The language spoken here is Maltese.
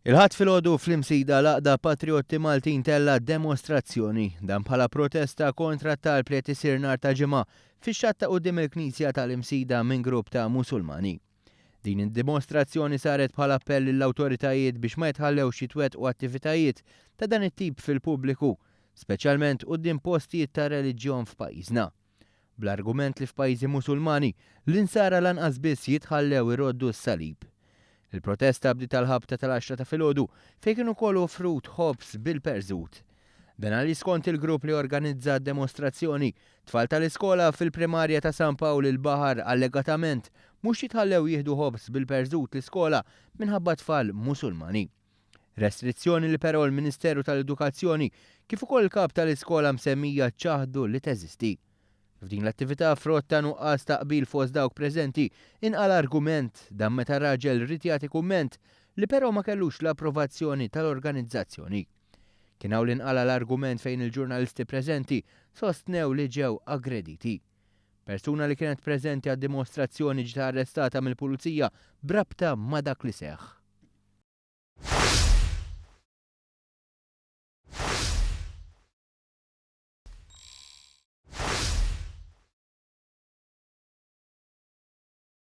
Il-Ħadd filgħodu fl-Imsida l-Għaqda Patrijotti Maltin tella' demostrazzjoni, dan bħala protesta kontra t-talb li qed isir nhar ta' Ġimgħa fix-xatt ta' quddiem il-Knisja tal-Imsida minn grupp ta' Musulmani. Din id-dimostrazzjoni saret bħala appell lill-awtoritajiet biex ma jitħallewx jitwettqu attivitajiet ta' dan it-tip fil-pubbliku, speċjalment quddiem postijiet ta' reliġjon f'pajjiżna. Bl-argument li f'pajjiżi Musulmani, l-Insara lanqas biss jitħallew iroddu s-salib. Il-protesta bdiet għall-ħabta tal-għaxra ta' filgħodu fejn kien ukoll offrut ħobż bil-perżut. Dan għaliex skont il-grupp li organizza d-demostrazzjoni, tfal tal-iskola fil-primarja ta' San Pawl il-Baħar allegatament mhux jitħallew jieħdu ħobż bil-perżut l-iskola minħabba tfal Musulmani. Restrizzjoni li però l-Ministeru tal-Edukazzjoni kif ukoll il-kap tal-iskola msemmija ċaħdu li teżisti. F'din l-attività frott ta' nuqqas ta' qbil fost dawk preżenti inqala' argument dan meta raġel ried jagħti kumment li però ma kellux l-approvazzjoni tal-organizzazzjoni. Kien hawn li nqala' l-argument fejn il-ġurnalisti preżenti sostnew li ġew aggrediti. Persuna li kienet preżenti għad-dimostrazzjoni ġiet arrestata mill-Pulizija b'rabta ma' dak li seħħ.